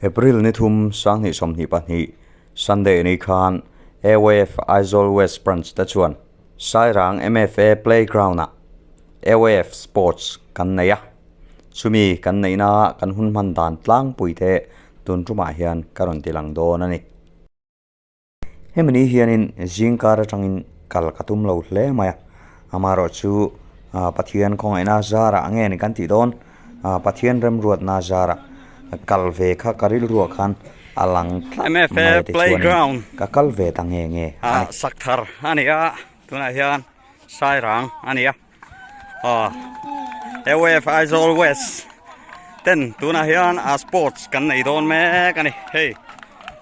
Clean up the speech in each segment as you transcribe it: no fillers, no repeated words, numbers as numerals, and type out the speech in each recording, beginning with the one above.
April ni thum 22 Sunday ni khan AYF Aizawl West Branch te chuan Sairang MFA Playground ah AYF Sports kan nei a, chumi kan neihna kan hun hman dan tlangpui te tun tumah hian ka rawn ti lang dawn a ni. Hemi ni hianin zingkar atangin kal ka tum lo hle mai a, amaherawhchu Pathian khawngaihna zarah nge ni kan tih dawn, Pathian remruatna zarah kal ve kha ka rilruah khan a lang tlat mai a tichuanin ka kal ve ta nge nge a ni. Sak thar a ni a, tunah hian Sairang a ni a, AOF Aizawl West ten tunah hian a sports kan nei dawn mek a ni hei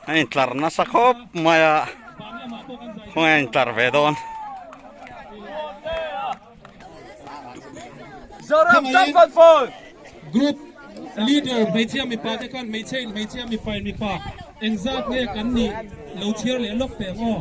a intlar nasa khawp mai a khawnge a intlar ve dawn. Zoram Champion Fall! Group Leader hmeichhia mipa te khan hmeichhe in hmeichhia mipa in mipa engzat nge kan nih lo chhiar leh lawk teh ang aw.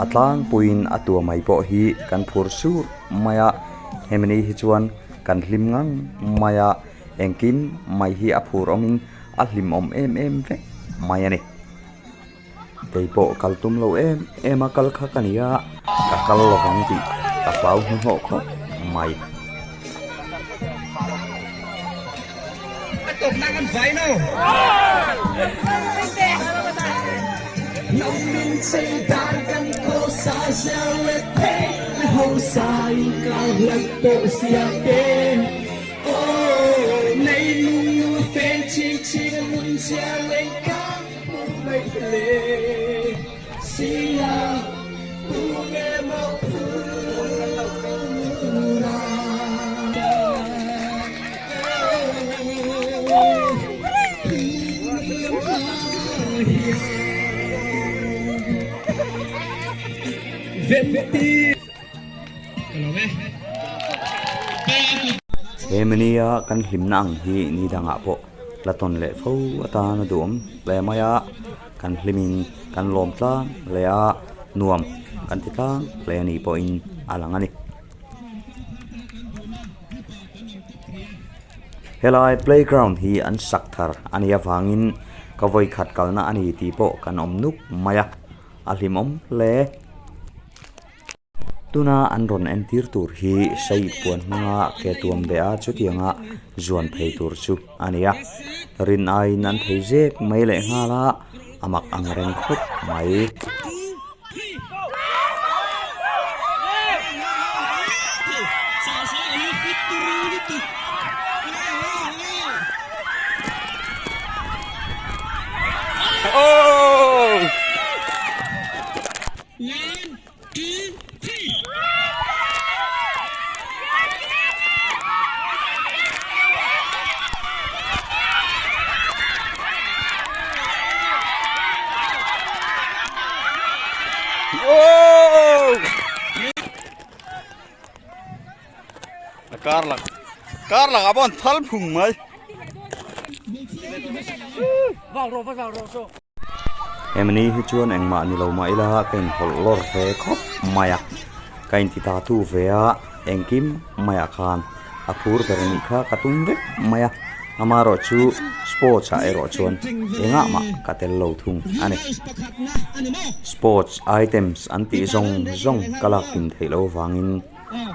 A tlangpuiin a tua mai pawh hi kan phur sur mai a, hemi ni hi chuan kan hlim ngang mai a, engkim mai hi a phur awmin a hlimawm em em vek mai a ni. Kei pawh kal tum lo em em a kal kha ka ni a, ka kal lovang tih ka hlau hnuhnawh khawp mai. He mania kan hlimna ang hi ni dangah pawh la tawn leh fo atan a duhawm hle mai a, kan hlimin kan lawm tlang hle a, nuam kan ti tlang hle a nih pawhin a lang a ni. Helai playground hi an sak thar a nih avangin ka vawikhat kalna a ni tih pawh kan awm nuk mai a, a hlimawm hle. Tuna an rawn entir tur hi sei puan hmanga ke tuam beh a chutianga zuan phei tur chu a ni a, rin aiin an thei zek mai leh nghal a, a mak ang reng khawp mai. A kar lak kar lakah pawh an thal phung mai. Hemi hi chuan engmah ni lo mah ila ka inhawlh lawr ve khawp mai a, ka inti ta tu ve a, engkim maiah khan a phur ber anih kha ka tum vek mai a, amaherawhchu sports ah erawh chuan engah mah ka tel lo thung a ni. Sports items an tih zawng zawng ka lak kim theih loh avangin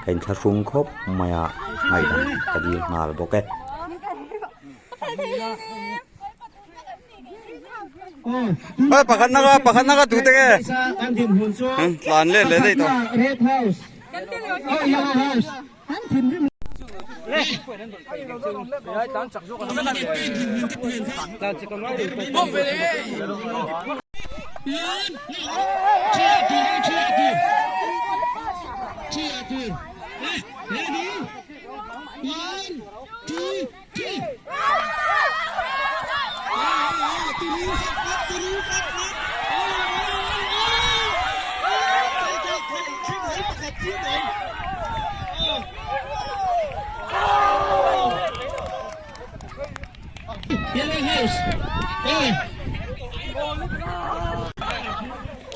ka inthlahrung khawp mai a, ngaihdam ka dil nghal bawk e. Oi pakhat na ka pakhat na ka tu te nge tlan let leh daih tawh.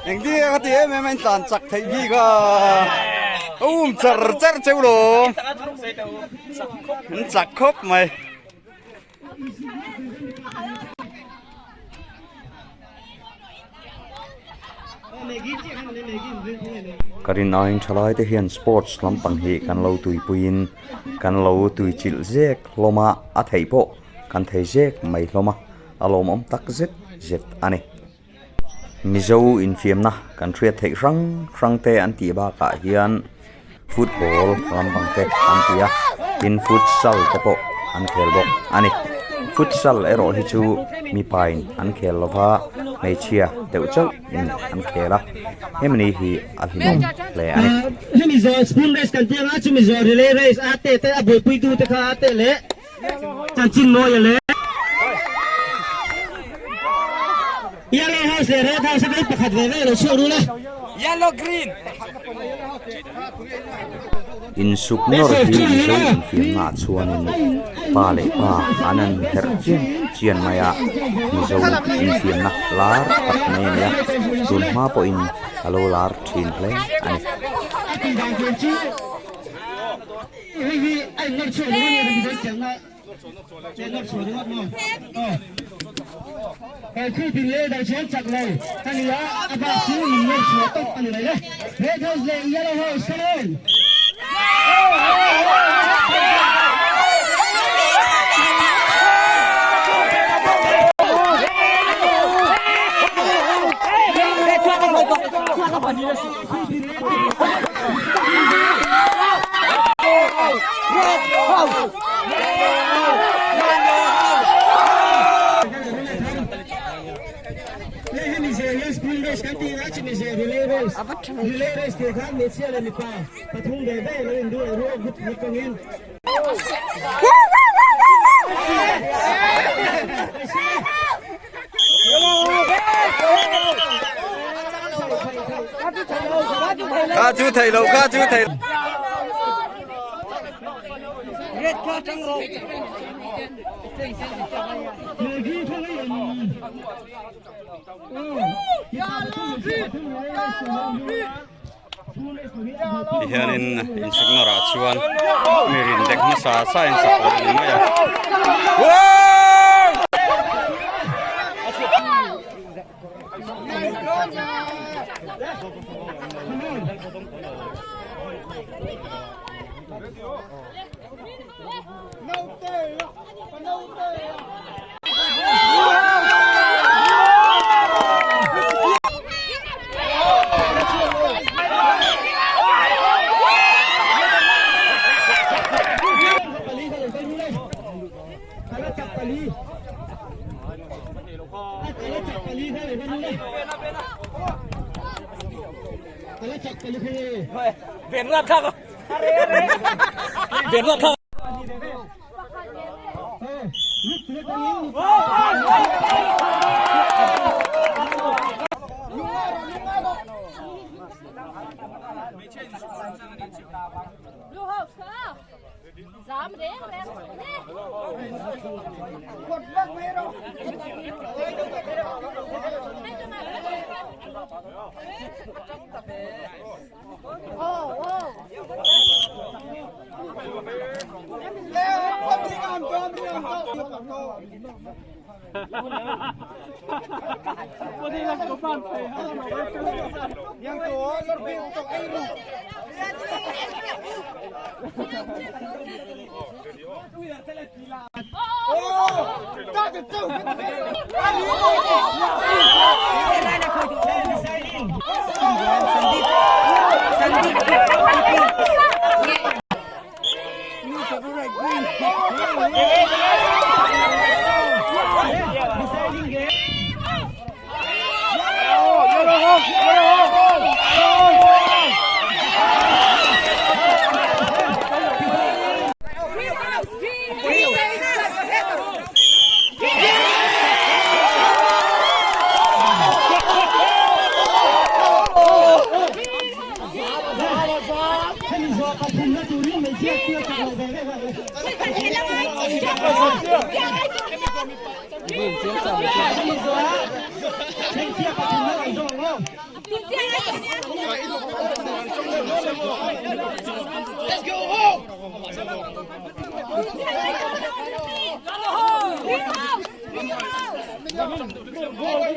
Engtin nge ka ti em em a in tlan chak theih bik a um char char cheu lo an chak khawp mai. Ka rin aiin thalai te hian sports lampang hi kan lo tuipuiin kan lo tuichilh zek hlawm a, a theih pawh kan thei zek mai hlawm a, a lawmawm tak zet zet a ni. Mizo infiamna kan hriat theih hrang hrang te an tih bakah hian football lampang te an ti a tin futsal te pawh an khel bawk a ni futsal erawh hi chu mipa in an khel lova hmeichhia deuh chauh in an khel a hemi ni hi a hlimawm hle a ni. Hemi zawh spoon race kan tih anga chumi zawh relay race a te te a buaipuitu te kha a te leh Chanchin mawi a le. Yellow house leh red house atangin pakhat ve ve lo chhuak rul a. Yellow green. Insuk nawr hi Mizo infiamna ah chuanin pa leh pa an an herh chian chian mai a, Mizo infiamna lar tak mai a ni a, tun hma pawhin a lo lar thin hle a ni. Hei hi a in nawr chhuak ringawt nge damdawi chelhna che nawr chhuak ringawt maw? Aw. He khu tin leh dang chuan chak lo ka ni a, a bak chu min nawr chhuah tawp a ni mai le. Red house leh yellow house come on! Kha chu thei lo kha chu thei Tihianin insuknawrah chuan mi rindek hmasa sa in sak lo ni mai a.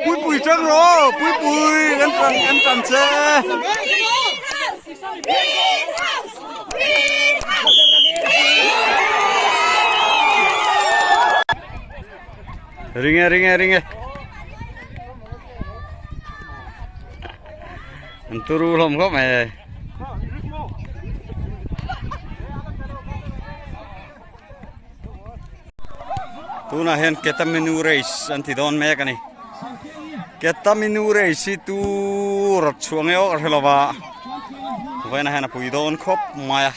Pui pui tang rawh pui pui kan tan kan tan che. Ring e ring e ring e. An turu hlawm khawp mai e. Tunah hian Ketaminu race an ti dawn mek a ni. Ketaminu race hi tu rawt chhuah nge aw ka hre lo va, vawiinah hian a pui dawn khawp mai a.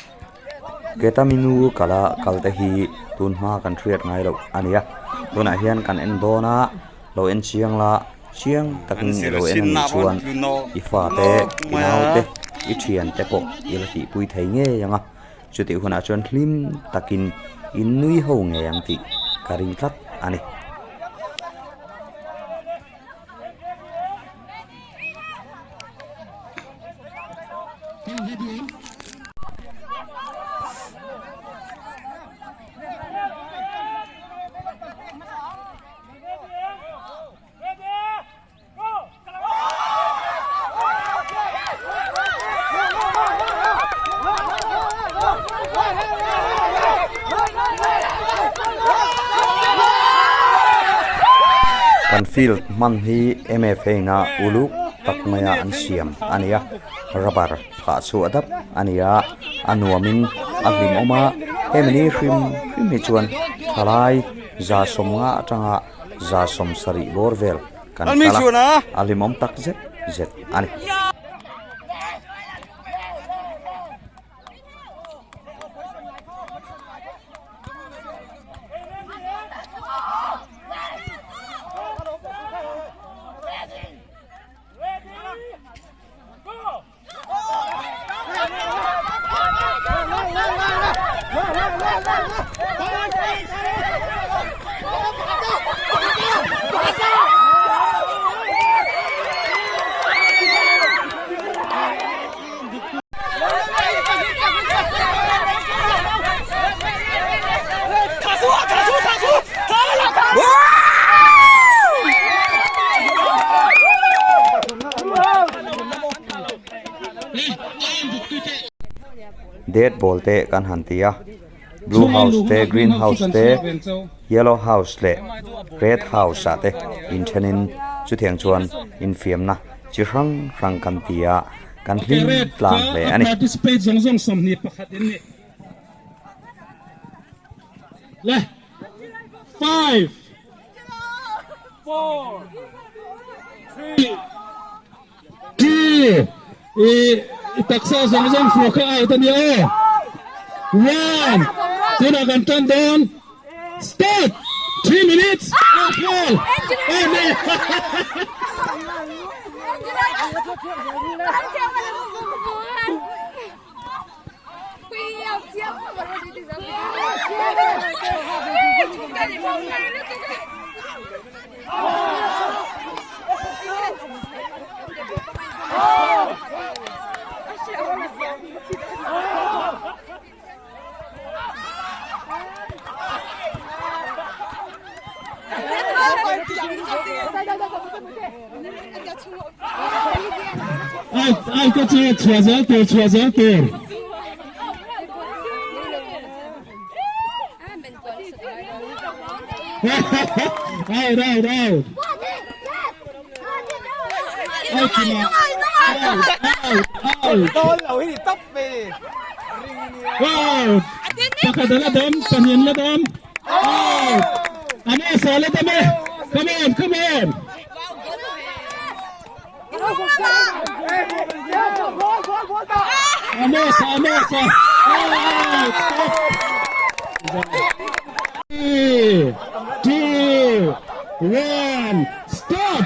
Ketaminu kala kal te hi tun hma kan hriat ngai loh a ni a, tunah hian kan en dawn a, lo en chiang la chiang takin i lo en a nih chuan i fate, i naute, i thiante pawh i la tihpui thei ngei ang a. Chutih hunah chuan hlim takin in nui ho ngei ang tih ka ring tlat a ni. Kan field hman hi MFA ina uluk tak maia an siam a ni a, rubber phah chhuah dap a ni a, a nuamin a hlimawm a, hemi ni hrim hrim hi chuan thalai za sawmnga atanga 70 bawr vel kan kal a, a hlimawm tak zet zet a ni. Dead ball te kan han ti a blue house te green house te yellow house leh red house ah te inthenin chutiang chuan infiamna chi hrang hrang kan ti a kan hlim tlang hle a ni. Two, i taksa zawng zawng fur kha out a nia aw. One, tunah kan tan dawn. Start! 3 minutes! Out ball! Oh no! Out out te chu chhuah zel tur chhuah zel tur. Out out out. Out out out out. Out! Pakhat a la dam, pahnih an la dam. Out! Amos a la dam e. Come on, come on. Amos, Amos. Out! Stop. 3, 2, 1, stop!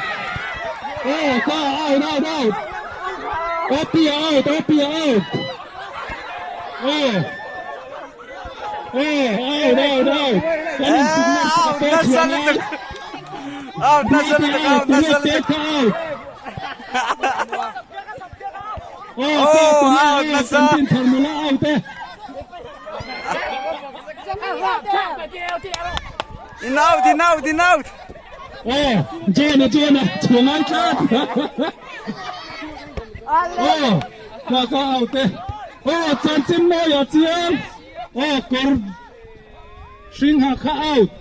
Oh, ka out, out, out. Opi out, Opi out. Oh. Oh, out, out, out. Kan in signal sa Out, pek nasa chuan lutuk. a. Out, nasa lutuk, out, nasa Tunge lutuk. pek ka out. Oh, Oh, tunge out, out. nasa. Kan tin thar nula out e. In out, in out, in out. Oh, John-a, John-a, chhuah ngai tlat. Oh, ka ka out e. Oh, chanchin mawi a chiang. Oh, kawr hring ha kha out.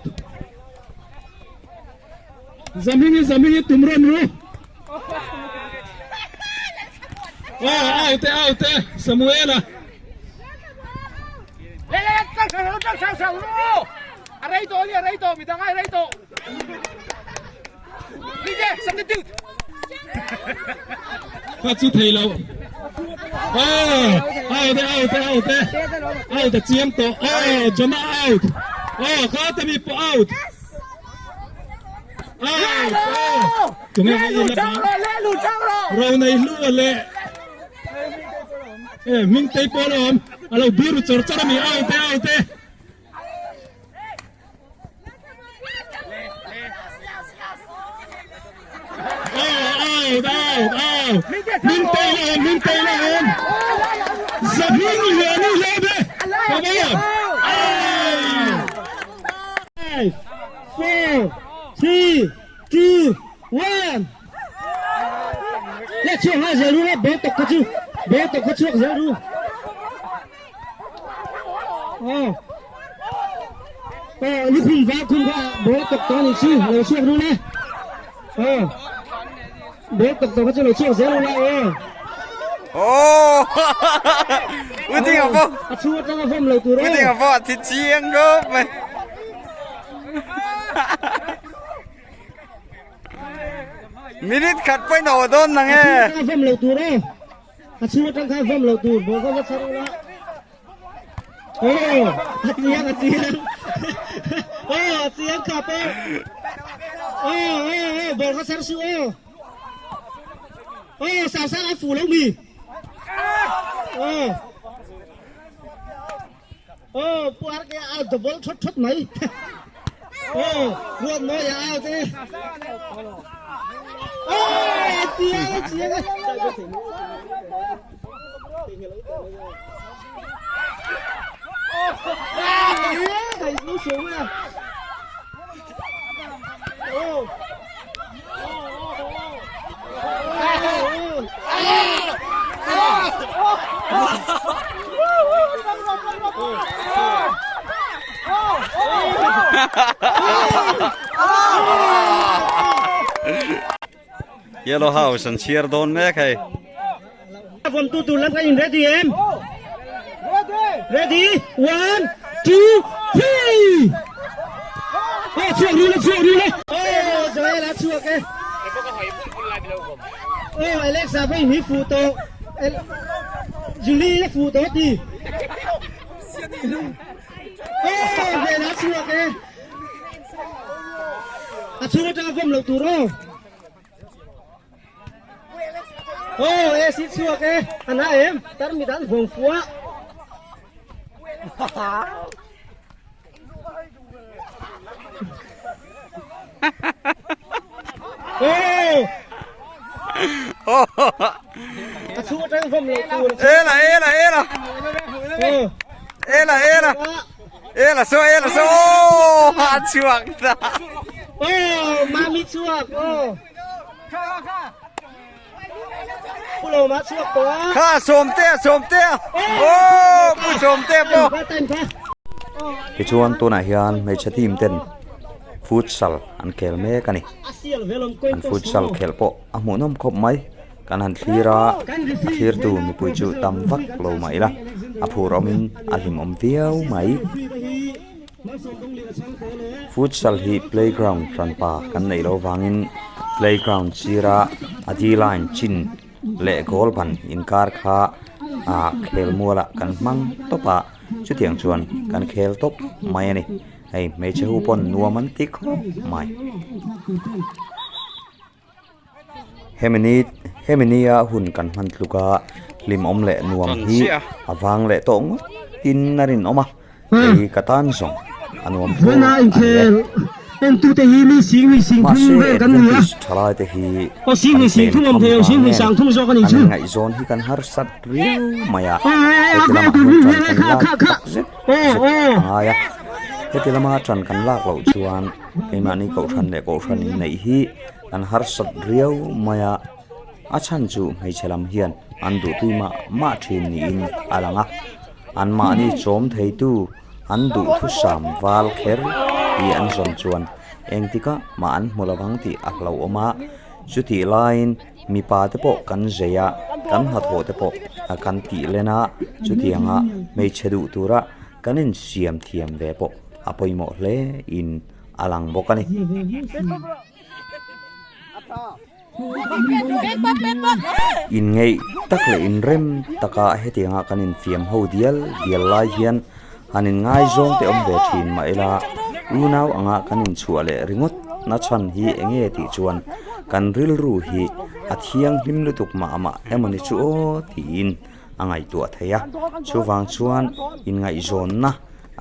Zamhingi, Zamhingi tum rawn ru. Oh, out e, out e, Samuela. Ka chu thei lo. Oh, out e, out e, out e. Out a chiang tawh. Oh, Jonah out. Oh, kha ta mi pawh out. Out, oh. Tunge hei in la bang. Ro nei hlu a leh. E, hming tei pawh a lo awm. A lo biru chawr chawr a mi. Out e, out e. Out, out, out. Hming tei la awm, hming tei la awm. Zahming lian i hlawm e. Come on. Out. 5, 4, 3, 2, 1. Le chhuak nghal zel ru la, ball tawk kha chu, ball tawk kha chhuak zel ru. Aw. Aw, lukhum var khum kha ball tawk tawh a nih chu, lo chhuak ru la. Aw. Ball tawk tawh kha chu lo chhuak zel ru la aw. Oh! Uting a pawh. A chhung atanga vawm lo tur aw. Uting a pawh a thi chiang khawp mai. Minute khat pawhin a aw dawn nang e. A chhung atanga vawm lo tur aw. A chhung atang khan vawm lo tur ball kha va chhar ula. Aw, a chiang a chiang. Aw, a chiang khap aw. Aw, aw, aw, ball kha chhar suh aw. Aw, sang sang a fu lo mi. Aw. Aw, pu RK out the ball thawt thawt mai. Aw, ruat mawi a out e. Aw, a chiang a chiang e. Yellow House an chhiar dawn mek hei. Vawmtu tur lam kan in ready em? Ready! One, two, three! Oh, chhuak ru la, chhuak ru la! Oh, Joel a chhuak e. Oh, Alexa pawh in hi fuh tawh. Julie a fuh tawh ti. Oh, Vel a chhuak e. A chhung atanga vawm loh tur aw. Aw, AC chhuak e, a na em, tarmit an vawng fuh a. Ela ela ela ela ela ela so ela so a chhuak ta oh mami chhuak oh Kha Sawmtea Sawmtea aw Pu Sawmtea pawh. Tichuan tunah hian hmeichhe team ten futsal an khel mek a ni. An futsal khelh pawh a hmuhnawm khawp mai. Kan han thlir a, a thlirtu mipui chu tam vak lo mah ila a phur awmin a hlimawm viau mai. Futsal hi playground hranpa kan neih loh vangin playground sira a D line chin leh goal ban inkar kha ah khel mualah kan hmang tawp a chutiang chuan kan khel tawp mai a ni hei hmeichhe ho pawn nuam an ti khawp mai. Hemi ni hemi nia hun kan hman tluk a hlimawm leh nuam hi a vang leh tawh ngawt tin a rinawm a hei ka tan zawng a nuam thlawt a ni e. Mahse Adventist thalai te hi kan pen tham vang nge an inngaihzawn hi kan harsat riau mai a heti lamah hian ṭan kan lak tak zet zet a ngai a heti lama ṭan kan lak loh chuan Keimahni kohhran leh kohhran inneih hi an harsat riau mai a, a chhan chu hmeichhe lam hian an duhtui mah mah thin niin a lang a, anmahni chawm theitu an duhthusam val kher hi an zawn chuan engtikah mah an hmu lovang tih a hlauhawm a, chutih laiin mipa te pawh kan zei a, kan hnathawh te pawh kan tih len a, chutianga hmeichhe duh tura kan insiam thiam ve pawh. a pawimawh hle in a lang bawk a ni. Inngeih tak leh inrem taka hetianga kan infiam ho dial dial lai hian han inngaizawng te awm ve thin mah ila unau anga kan inchhuah leh ringawt na chhan hi eng nge tih chuan kan rilru hi a thianghlim lutuk mah mah emawni chu aw tiin a ngaihtuah thei a chuvang chuan inngaihzawnna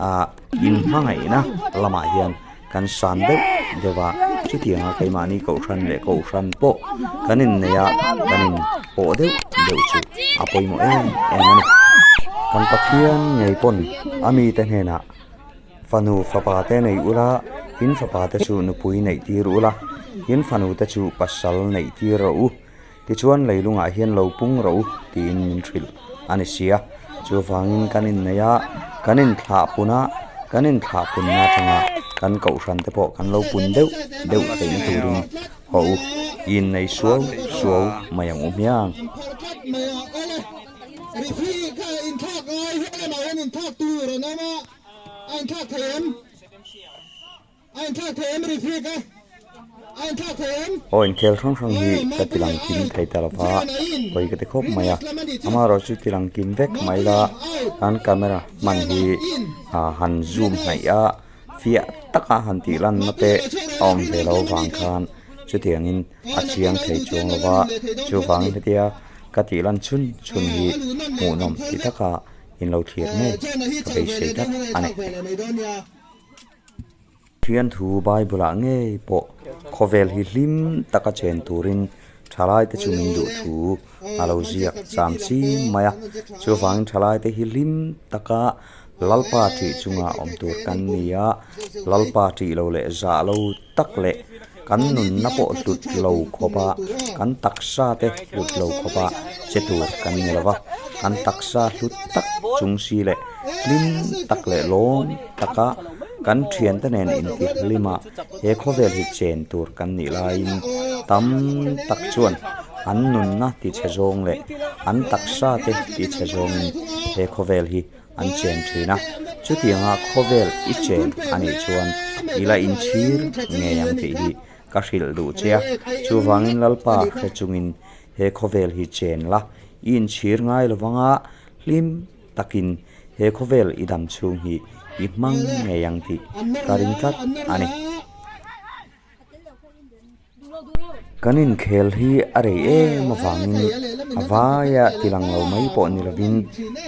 ah inhmangaihna lamah hian kan san deuh deuh a chutianga keimahni kohhran leh kohhran pawh kan inneih a kan in pawh deuh deuh chu a pawimawh em em a ni kan Pathian ngei pawn a mite hnenah fanu fapa te nei ula in fapa te chu nupui neih tir ula in fanu te chu pasal neih tir rawh u. Tichuan leilungah hian lo pung rawh u tiin min hrilh a ni si a, chuvangin kan inneih a, kan inthlah pun a, kan inthlah punna atanga kan kohhran te pawh kan lo pun deuh deuh theihna turin haw u i innei suau suau mai ang u hmiang. Aw inkhel hrang hrang hi ka ti lang kim thei ta lo va, hawi ka ti khawp mai a, amaherawh chu ti lang kim vek mai la kan camera hman hi ah han zoom hnaih a fiah taka han tih lanna te a awm ve lo vang khan chutiangin a chiang thei chuang lo va, chuvangin hetia ka tih lan chhun chhun hi hmuhnawm ti taka in lo thlir ngei ka beisei tlat a ni. Pathian thu Bible ah ngei pawh khawvel hi hlim taka chen turin thalai te chu min duh thu a lo ziak cham chim mai a, chuvangin thalai te hi hlim taka Lalpa ṭih chunga awm tur kan ni a, Lalpa ṭih lo leh zah lo tak leh kan nunna pawh hlut lo khawp a, kan taksa te hlut lo khawp a che tur kan ni lo va, kan taksa hlut tak chung si leh hlim tak leh lawm taka kan thiante nen intihlim a, he khawvel hi chen tur kan nih laiin tam tak chuan an nunna tichhe zawng leh an taksa te tichhe zawngin he khawvel hi an chen thin a, chutianga khawvel i chen a nih chuan i la inchhir ngei ang tih hi ka hrilh duh che a, chuvangin Lalpa hre chungin he khawvel hi chen la, i inchhir ngai lovang a, hlim takin he khawvel i dam chhung hi i hmang ngei ang tih ka ring tlat a ni. Kan inkhel hi a rei em avangin a vaia tilang lo mai pawh ni lovin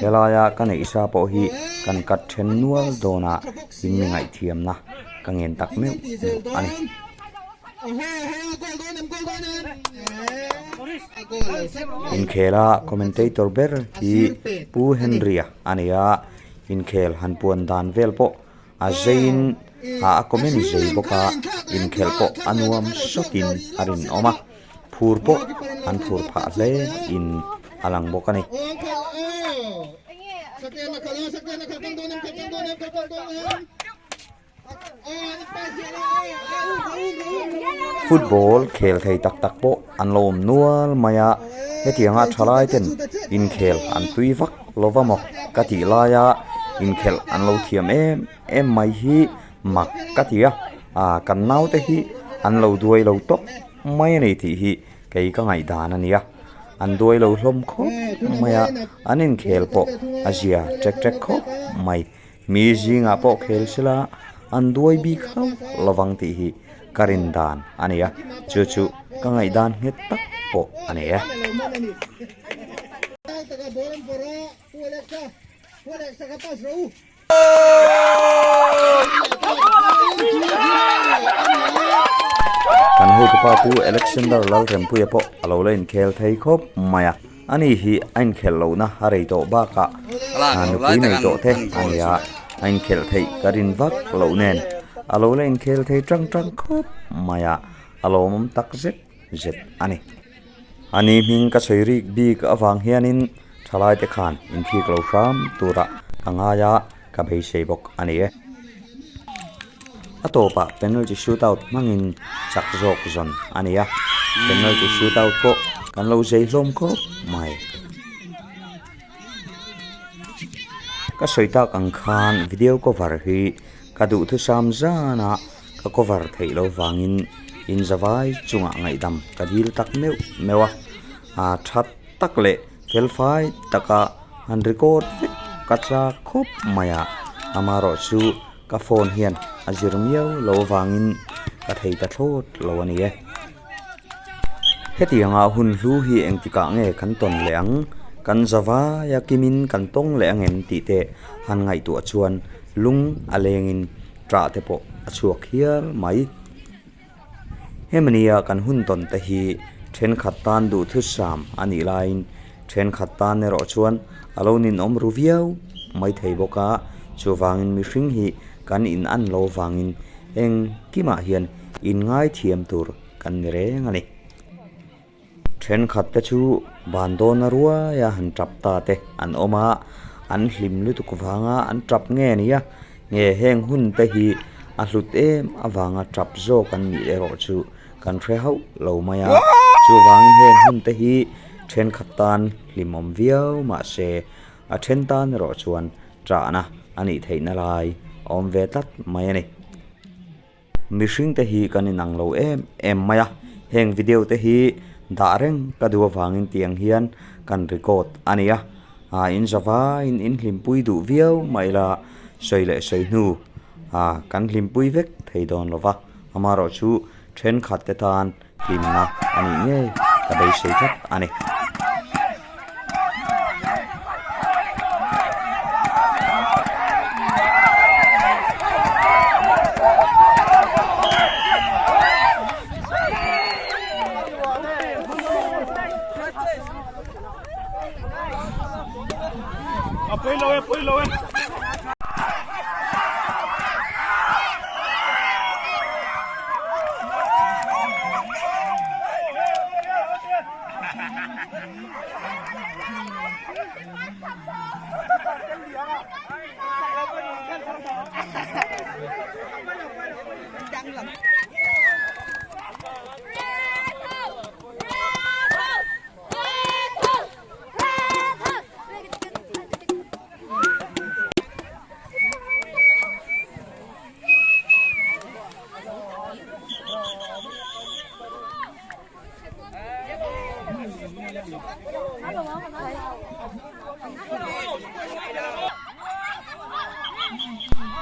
helaia ka neih sa pawh hi kan cut then nual dawnah in mi ngaihthiamna ka ngen tak meuh meuh a ni. Inkhela commentator ber hi Pu Henry-a a ni a, inkhel han puan dan vel pawh A zeiin a comment zei bawk a, inkhelh pawh a nuam sawtin a rinawm a, phur pawh an phur phah hle in a lang bawk a ni. Football khel thei tak tak pawh an lo awm nual mai a, hetianga thalai ten inkhel an tui vak lo va maw ka tih laia inkhelh an lo thiam em em mai hi mak ka ti a, ah kan naute hi an lo duai lo tawp mai a ni tih hi kei ka ngaihdan a nia, an duai lo hlawm khawp mai a, an inkhel pawh a zia ṭek ṭek khawp mai. Mi zingah pawh khel sela an duai bik hauh lovang tih hi ka rin dan a ni a, chu chu ka ngaihdan nghet tak pawh a ni e. Kan hotupa Pu Alexander Lalrempuia pawh a lo la inkhel thei khawp mai a. Ani hi a inkhelh lohna a rei tawh bakah nupui nei tawh te a ni a, a inkhelh theih ka rin vak loh nen a lo la inkhel thei tang tang khawp mai a, a lawmawm tak zet zet a ni. Ani hming ka sawi rik bik avang hianin thalaite khan inthik lo hram turah ka ngai a, ka beisei bawk a ni e. A tawpah penalty shootout hmangin chak zawk zawn a ni a, penalty shootout pawh kan lo zei hlawm khawp mai. Ka sawi tak ang khan video cover hi ka duhthusam zana ka cover theih lo vangin inzavai chungah ngaihdam ka dil tak meuh meuh a, aa that tak leh felfai taka han record vek ka chak khawp mai a, amaherawhchu Ka phone hian a zir miau lo avangin ka thei ta thlawt lo a ni e. Hetianga hun hlu hi engtikah nge kan tawn leh ang? Kan zavaia kimin kan tawng leh ang em tih te han ngaihtuah chuan lung a lengin ṭah te pawh a chhuak hial mai. Hemi nia kan hun tawn te hi thenkhat tan duhthusam a nih laiin thenkhat tan erawh chuan a lo ninawm ru viau mai thei bawk a, chuvangin mihring hi kan in an lo vangin engkimah hian inngaithiam tur kan ni reng a ni. Thenkhat te chu ban dawna ruaia han tap ta te an awm a, an hlim lutuk vanga an tap nge nia, nge heng hun te hi a hlut em avanga tap zawk an nih erawh chu kan hre hauh lo mai a, chuvangin heng hun te hi thenkhat tan hlimawm viau mahse a then tan erawh chuan tahna a nih theihna lai a awm ve tlat mai a ni. Mihring te hi kan inang lo em em mai a, heng video te hi dah reng ka duh avangin tiang hian kan record a ni a, ah in zavaiin in hlimpui duh viau mah ila sawi leh sawi hnu ah kan hlimpui vek thei dawn lo va, amaherawh chu thenkhat te tan hlimna a nih ngei ka beisei tlat a ni.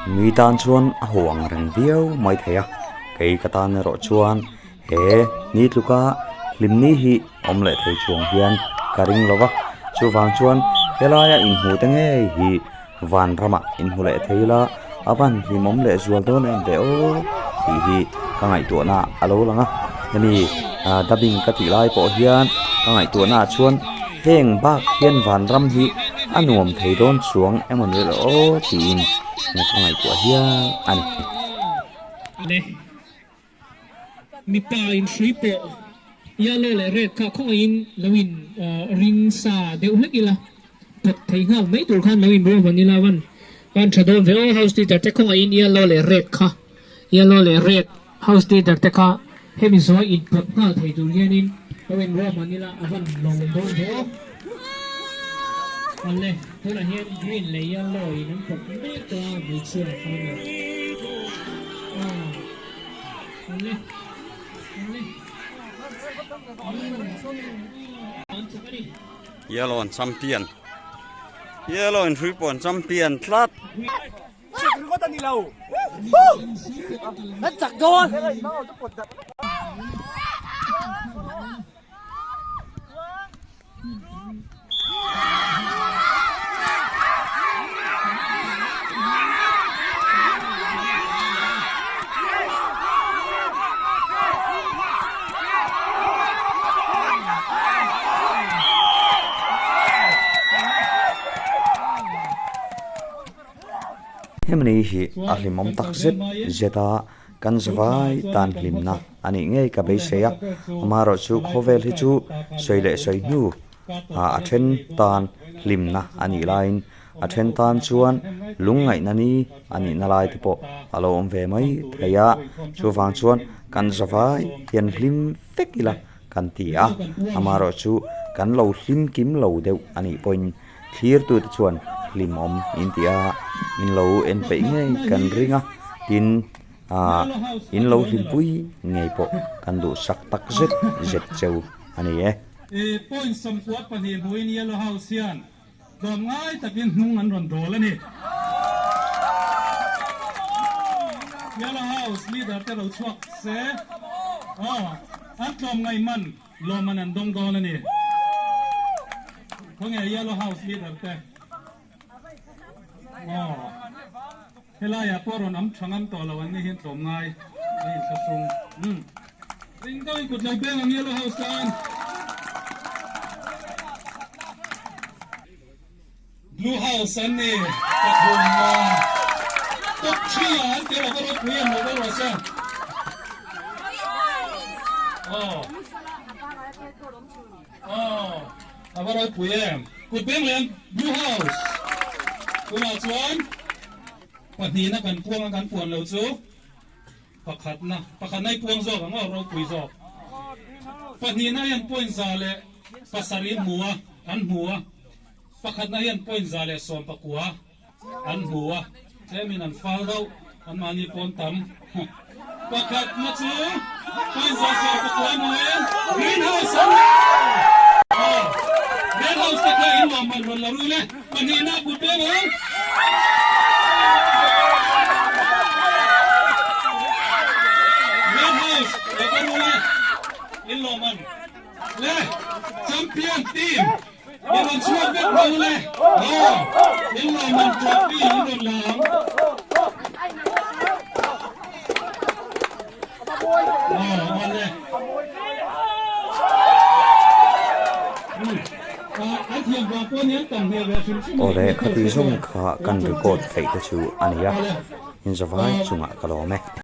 Mi tan chuan a haw ang reng viau mai thei a, kei ka tan erawh chuan. He ni tluka hlimni hi awm leh thei chuang hian ka ring lo va, chuvang chuan helaia inhmu te ngei hi van ramah inhmu leh thei ila a van hlimawm leh zual dawn em ve aw tih hi ka ngaihtuahna a lo lang a, hemi dubbing ka tih lai pawh hian ka ngaihtuahnaah chuan heng bak hian vanram hi a nuam thei dawn chuang emaw ni le aw tiin ka ngaihtuah hial a ni. Mipa in hrui pawh yellow leh red kha khawngaihin lo in ring sa deuh hlek ila pawt thei nghal mai tur khan lo in ruahman ila van van tha dawn ve aw house leader te khawngaihin yellow leh red kha yellow leh red house leader te kha hemi zawi in pawt nghal thei tur hianin lo in ruahman ila a van lawm dawn ve aw awle tunah hian green leh yellow in an pawt mek tawh a hmeichhia khan a. Yellow an champion Yellow in hrui pawh an champion tlat. Hemi hi a hlimawm tak zet zet a, kan zavai tan hlimna a nih ngei ka beisei a, amaherawhchu khawvel hi chu sawi leh sawi hnu a then tan hlimna a nih laiin a then tan chuan lungngaihna ni a nihna lai te pawh a lo awm ve mai thei a, chuvang chuan kan zavai hian hlim vek ila kan ti a, amaherawhchu kan lo hlim kim lo deuh a nih pawhin Thlirtute chuan hlimawm in ti a, in lo en peih ngei kan ring a, tin ah in lo hlimpui ngei pawh kan duhsak tak zet zet cheu a ni e. Point 92 hmuin Yellow House hian tlawmngai takin hnung an rawn dawl a ni. Yellow House leader te lo chhuak se aw an tlawmngai man Lawmman an dawng dawn a ni. Khawnge Yellow House leader te? Aw, helaiah pawh rawn am tha ngam tawh lo an ni hian tlawm ngai a inthlahrung. Umm, ring deuhin kut lo beng ang Yellow House tan. Blue House an ni pathum a, top 3 ah an tel a va ropui em lo va rawh se. Aw aw a va ropui em kut beng leh an Blue House tunah chuan pahnihna kan puang a kan puan lo chu pakhatna pakhatna i puang zawk ang aw ropui zawk pahnihna hian point 107 hmu a an hmu a. Pakhatna hian point 119 an hmu a, tlemin an fal deuh, anmahni pawn tam. Pakhatna chu point 119 hmuin Green House an ni. Aw, Green House te kha in lawmman rawn la rul e, pahnihna kut peng ang. Green House lo ka rul e, in lawmman le champion team. I rawn chhuak vek lo le. Aw, in lawmman trophy in rawn la ang. Aw, aw le. Aw le, khati zawng kha kan record theih te chu a ni a, inzavai chungah ka lawm e.